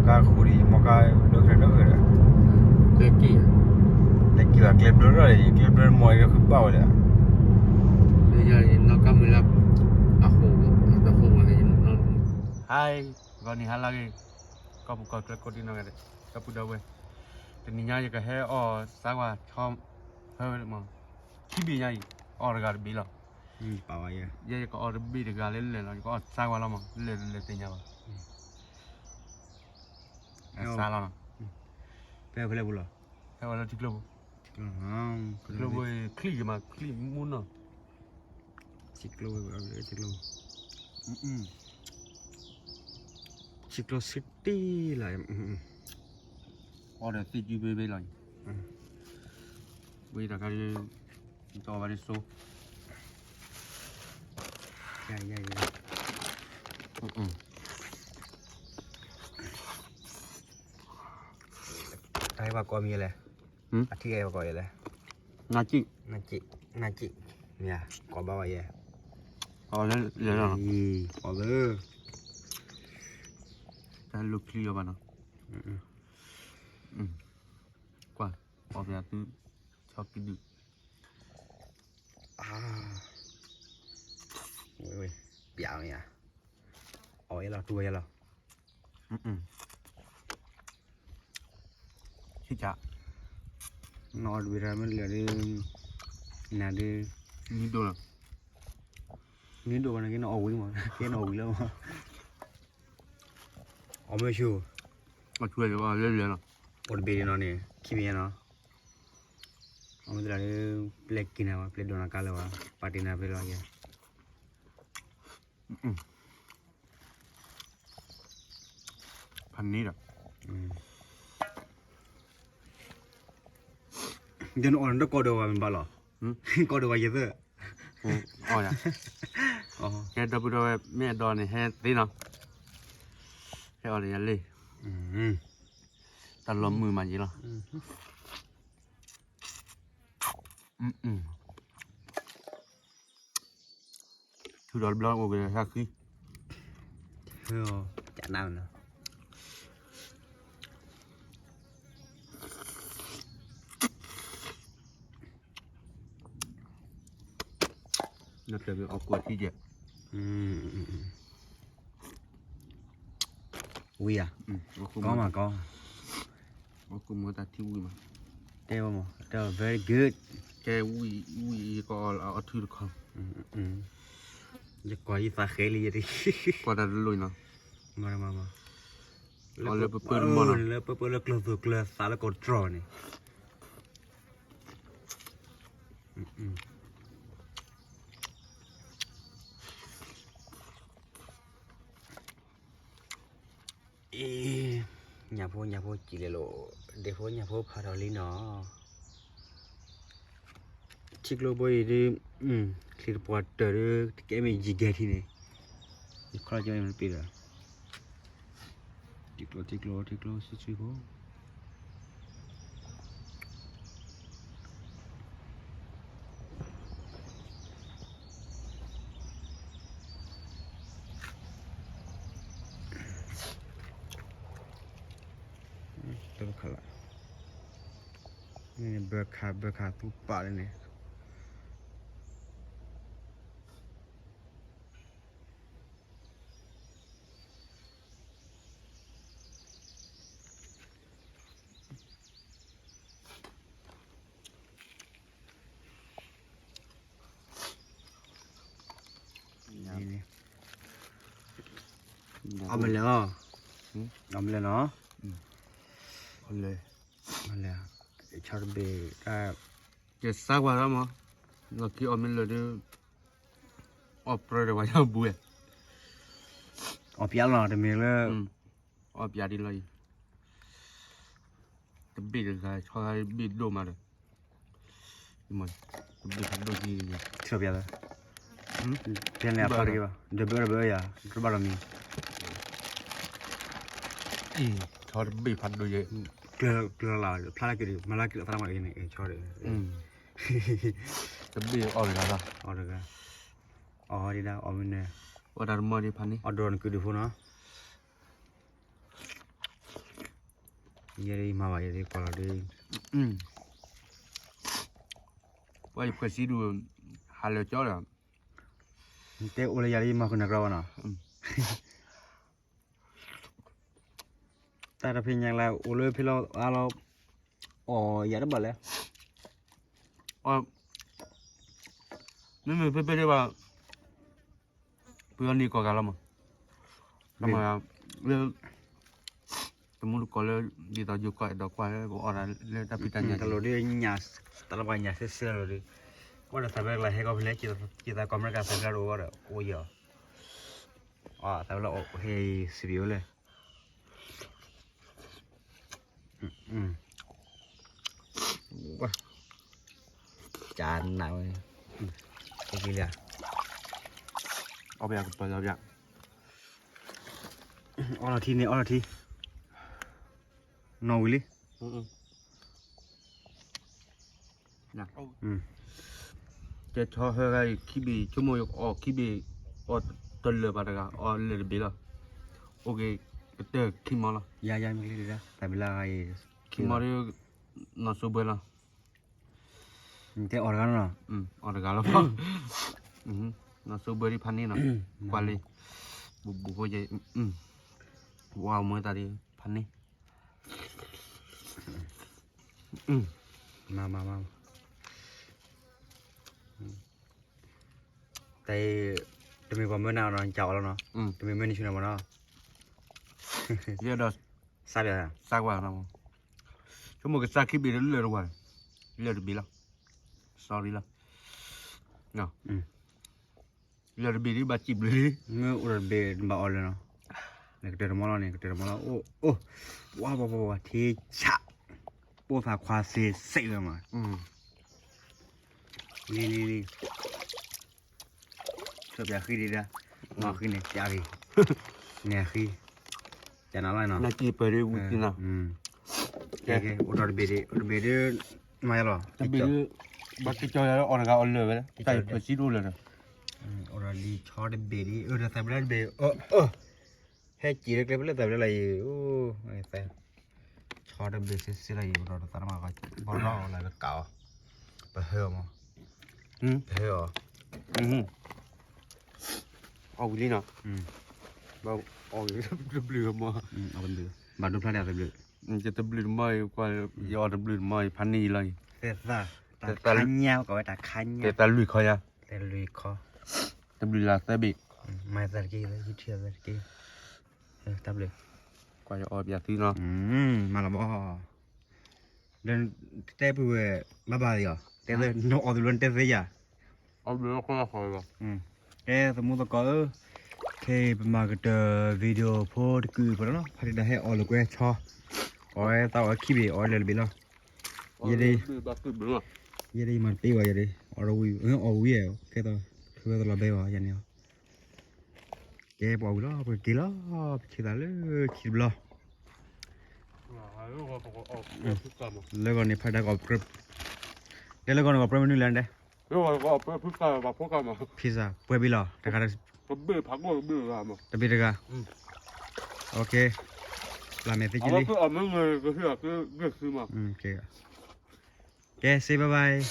တၢ်ဃူဒံး မီၢ်ကါဒိၣ်ကရၢဒိၣ်ကရၢဒီး ကျဲက့ၤ ကျဲက့ၤဘၣ် ကျဲဘျၢထီၣ်ဒီး ကျဲဘျၢမီၢ်အံၤဒီးဃုဘၣ်ဝဲလၢ နီၢ်ကါမုၢ်လၢအဃိ တဃိဝဲန့ၣ် ဟါ ဂီၤနံၤဟါလၢအဂ့ၤ ကီၢ်ပူၤကီၢ်ချၢကိးဒံနီၢ်ဂၤဒဲး ဒီပုၢ်ဒီဝဲၢ် တနံၤညါယကဟဲအီၣ်စါဝါဆီ ဖဲဝဲမး ခံဘ့ၣ်ညါအံၤ အီၣ်တဂၤတဘ့ၣ်လီၤ ယဲယကအီၣ်တဘ့ၣ်တဂၤလၢလၢာ်လီၤ ယကအီၣ်စါဝါလီၤမး လၢာ်လၢာ်သ့ၣ်ညါဘၣ် အစါလီၤ ဖဲဖဲလဲၣ်ပူၤလီၤ ဖဲဝဲလၢထံကျိပူၤ ထံကျိပူၤ ချံၣ်ကမး ချံၣ်မူနီၢ် ထံကျိ ထံကျိ ထံကျိဆံတံၢ်လီၤ အီၣ်ဒီးသ့ၣ်ကုဘ့ၣ်ဘ့ၣ်လီၤ ဝံၤတခါဒီး ယကအီၣ်ဘၣ်ဒ်စိ တၢ်ဟဲဘၣ်ကီမံၤလဲၣ် အထံၣ်ဟဲဘၣ်ကီလဲၣ် နၢ်ကံၣ် နၢ်ကံၣ် မ့ၢ် ကီဘၣ်ဝဲယဲ အီၣ်လၢ အီၣ်လၢ တၢ်လိၣ်ချံအီၤဘၣ်နီၤ ကွၢ် အီၣ်ပယၤသု ဆီကံဒု ဝဲ ဝဲ ပျးမ့ၢ်ဧါ အီၣ်ယဲလီၤ တူၢ်ဝဲယဲလီၤ ဆံၣ်ကၠး နီၢ်အီၣ်တဘ့ၣ်တၢ်မ့ၢ်လၢာ်ဒ် နၤဒ် နံၣ်ဒိၣ်လီၤ နံၣ်ဒိၣ်ဘၣ်န့ၣ်က့နီၢ်အီၣ်ဝံၤမး က့နီၢ်အီၣ်ဝံၤလၢမး အီၣ်မ့ၢ်ဆူၣ် အီၣ်ဆူၣ်လၢလၢာ်လီၤ အိၣ်တဘ့ၣ်ဒ်နီၢ်န့ၣ် ခံမံၤနီၢ် အီၣ်မ့ၢ်တလၢ်ဒ် ပျဲက့ၤနၤဝဲ ပျဲဒိးနၤကါလၢၤဝဲ ပာ်တ့ၢ်နၤဖဲလီၤက့ၤ ဖးန့ၣ်ဒီး ယနအီၣ်နတကီၢ်ဒီးဝဲမ့ၢ်ဘၣ်လီၤ ကီၢ်ဒီးဝဲယသၢၣ် အီၣ်ယၤ ကဲဒီပုၢ်ဒီဝဲၢ်မ့ၢ်အဒီးန့ၣ် ဟဲသ့နီၤ ဟဲအီၣ်ဒီးယၤလံ တၢ်လီၤမုာ်မးယံၤလီၤ ထုးဒီးတဘျီအိၣ်က့ၤတၢ်ဃံ ထုးဒီး ကနၣ်မနီၤ နတၢ်အီၣ်ကွၢ်ထံကဲး ဝံၤဧါ ကီမးကီ အီၣ်ကွၢ်မ့ၢ်တၢ်ထံဝံၤမး တဲဝဲမး တဲဝဲ very good ကဲဝံၤ ဝံၤယကအီၣ်အီၣ်ထုတခီ ယကွၢ်ယသးဃဲလံယတ ကွၢ်တၢ်တလိၣ်နီၤ မၤမၤမၤ အီၣ်လၢပပၢၢ်တမီၢ်နီၤ လၢပပၢၢ်လၢကျၢၤသူၣ်ကျၢၤသးလၢကီၢ်တြီၢ်န့ၣ် အ့ ညၣ်ဖိညၣ်ဖိစံးလဲၤလိာ် ဒဲဖိညၣ်ဖိဖးထီၣ်လံနီၤ ထံကျိဘိအံၤဒ် ချံတပှၢ်တၢၢ်ဒီး တကဲမ့ၢ်ယံၤကဲထံန့ၣ် ယခီၣ်ကဲမ့ၢ်တပ့ၢ်ဒီး ထံကျိထံကျိထံကျိဆံဆံဖိ တခါလၢ ဘၢခးဘၢခးသူပာ်လၢန့ၣ် အီၣ်မ့ၢ်လဲၣ်အီၤ အီၣ်မ့ၢ်လဲၣ်နီၤ လဲၣ် ဆီတဘ့ၣ် ကဲစါကွၢ်လီၤမး လီၢ်ခံအီၣ်မ့ၢ်လၢာ်ဒီး အီၣ်ပြၢဒီးပှၤယါဘူဝဲ အီၣ်ပျးလီၤတမ့ၢ်လၢ အီၣ်ပျးဒ်လီၤအံၤ တဘ့ၣ်တဂၤ ဆီတဘ့ၣ်ဒိၣ်မးဒီး တဘ့ၣ်ဖးဒိၣ်ကံ ဆီပျးလၢ ဖဲန့ၣ်အဖးတဂ့ၤဘၣ် ဒၢဘၢဒၢဘၢယၤ တဘၣ်ဒီးမံၤ အံၤ ဆီတဘ့ၣ်ဖးဒိၣ်ယဲ ကျၢၤလၢ် ဖျါလၢက့ၤဒီး မၤလၢက့ၤလီၤသရၣ်မၤက့ၤန့ၣ် ဆီဒီး တဘ့ၣ်အီၣ်တဂၤလီၤ အီၣ်တဂၤ အီၣ်ဒ်ဒၣ်အီၣ်မ့ၢ်န့ၣ် အီၣ်တၢ်တမီၢ်ဒ်ဖးန့ၣ် အီၣ်ဒိၣ်နကုဒုဖိနီၤ ယဲဒ်မၤဘၣ်ယဲဒ်ကွၢ်လီၤဒ်, ပှၤယဖှဲးစံဒူၣ်, ဟးလၢကၠီဒီး, တဲအိၣ်လၢယၤဒ်မၤဃုာ်နၤကြၢးဘၣ်နီၤ, တၢ်တဖဲညါလၢအိၣ်လၢဖဲလီၤအါလီၤ, အီၣ်ယၤတဘၣ်လဲၣ်, မ့မ့ၢ်ဖဲဖဲဒ်ဘၣ် ပယီၤန့ၣ်ကီၢ်ဂၤလီၤမး, တမၤလၢ တမူတကိးလၢ ဒ်သိးယိၤကီၢ်အဲၣ်ဒိးကွၢ်လၢ ပအီၣ်တၢ်လၢတၢ်ဖံးတၢ်ညၣ်တလိၣ်ဒ်ညၣ်, တၢ်လၢပှၤညၣ်စဲစဲလီၤဒ်, အိၣ်ဒီးသးဘျါကလါဟဲကီၢ်ဖဲလဲၣ်, က့ၤသးကီၢ်အမဲရကၤသးဘျါတအိၣ်ဘၣ်ဒီး အိၣ်ယီၤ, အသးဘျါအိၣ်ဟဲစံးပယိၣ်လဲၣ် ကနးဝဲ, လံ, အီၣ်ဘၣ်ကပၢၤလီၤဘၣ်, အီၣ်လီၤထံန့ၣ် အီၣ်လီၤထံ, နီၣ်ဝံၤလံ, ကဲထီဟဲဂၤအံၤခံဘ့ၣ် ဆိကမိၣ်အီၣ်ခံဘ့ၣ်, အီၣ်တလၢာ်ဘၣ်တဂၤ အီၣ်လၢာ်တဘ့ၣ်လီၤ, အိၣ်က့ၤကတၢၢ်ခံမီလီၤ, ယယမ့ၢ်လံ, ခံမီဒ် နီၣ်စိဘၢလီၤ ကဲအီၣ်တဂၤနီၤ, အီၣ်တဂၤလီၤ, နီၣ်စိဘၢဒ်ဖးန့ၣ်နီၤ, ကွၢ်လံ, ဘူးဘူးဖိယဲ, ဝါမွဲသးဒ်ဖးန့ၣ်, မၤမၤမၤ, တၢ်အံၤ, တမ့ၢ်ပှၤမၢနၤအီၤနီၤ ကၢ်အီၤလီၤနီၤ, တမ့ၢ်မၢနံၤဆူန့ၣ်မးနီၤ, ယဲဒီး, စး, စးကွၢ်, ဆိကမိၣ်ကစၢ်ခံဘ့ၣ်လၢာ်တဝါ, လၢာ်တဘ့ၣ်လီၤ, sorry လီၤ, လၢာ်တဘ့ၣ်ဒ်ဘၣ်စံးဘျုးလံ, မ့ၢ်အိၣ်ဒီးတဘ့ၣ်ဘၣ်အီၣ်လၢာ်နီၤ, နကတၢၢ်တမီလီၤန့ၣ် ကတၢၢ်တမီလီၤ, အိၣ်, ဝါပှၤပှၤပှၤထံဆး, ပိၢ်သးခွါစ့စ့ဝဲမး, လံလံလံ ဆိပၠးဃံဒံးဒၣ်, မၤဃံန့ၣ် ပၠးဂ့ၤ, န့ၣ်ဃံ, ကနၤလီၤနီၤ, အိၣ်ဒီးတဘ့ၣ်ဒံး, အိၣ်တဘ့ၣ်ဒံး, မၤယလီၤ, တဘ့ၣ်ဒံး, ဘၣ်ကကၠီယၤလၢအီၣ်တဂၤအီၣ်လၢာ်ဝဲ, တၢ်အံၤဖှဲးစံတအိၣ်လၢာ်ဒီး, အိၣ်ဒီးလံဆီတဘ့ၣ်ဒံး, အိၣ်ဒီးသးဘျါတဘ့ၣ်, ဟဲက့ၤလၢကျဲဖဲလဲၣ်သးဘျါလၢယံၤ, ဆီတဘ့ၣ်စ့စ့လၢယံၤ, အိၣ်ဒီးသးတမၤ, ဘီၣ်ထီၣ်လၢကးအီၤ, ပဟၢအီၤမး, ပဟၢအီၤ, အီၣ်ဝံၤလံနီၤ, ဘၣ်အီၣ်ဝံၤတဘျုးမး, ဘၣ်ဒိဖျါဒၣ်တဘျုး, ယတဘျုးတမီၢ်အံၤ, ယအီၣ်တဘျုးတမီၢ်အံၤ ဖးန့ၢ်ယံၤလီၤအံၤ, တၢ်ခါညါ, ကီးဝဲတၢ်ခါညါ, တၢ်လွံၢ်ခီယါ, တၢ်လွံၢ်ခီ, တဘျုးလၢသၢဘ့ၣ်, မၤသးတက့ၢ်, တၢ်ဘျုး, ကွၢ်ယအီၣ်ပၠးသုနီၤ, မၤလီၤဘီ ဒီးတဲပုၢ်ဝဲၢ် ဘၣ်ဘၣ်ယီၤ, တဲသၢ, နအီၣ်တဘျုးနတဲသၢယၤ, အဘျုးလီၤ, ကဲသမူသကိးဧၢ, ခဲအံၤပမၤကတၢၢ် video ဖိတကုာ်ဖိလီၤနီၤ, ဖါတံၢ်တၢ်ဟဲအီၣ်လၢကွဲဆီ, အီၣ်ဝဲသးအီၣ်ဝဲခံဘ့ၣ် အီၣ်ဝဲလၢာ်တဘ့ၣ်လီၤ, ယဲဒၣ်, ယဲဒၣ်ယမၤတပ့ၢ်ဘၣ်, ယဲဒၣ်, အီၣ်ဝံၤ, အီၣ်ဝံၤ, ကဲသိး, ထုးဝဲသလီၤဘဲဘၣ်ယၤန့ၣ်, ကဲပှၤဝံၤလီၤ ပကက့ၤလီၤ, ပဆံးသးလၢခံတဘျီ လၢဂီၤန့ၣ် ဖးဒၣ်ကီးပြၢ, တဲလၢဂီၤန့ၣ် ကီးပြၢမနုၤလဲၣ်တဲ, ဖံစၢ် ပှဲၤဘ့ၣ်လီၤ, တခါ, တဘ့ၣ်တဂၤ, လၢမဲာ်သ့ကလံ, ကဲ say bye bye.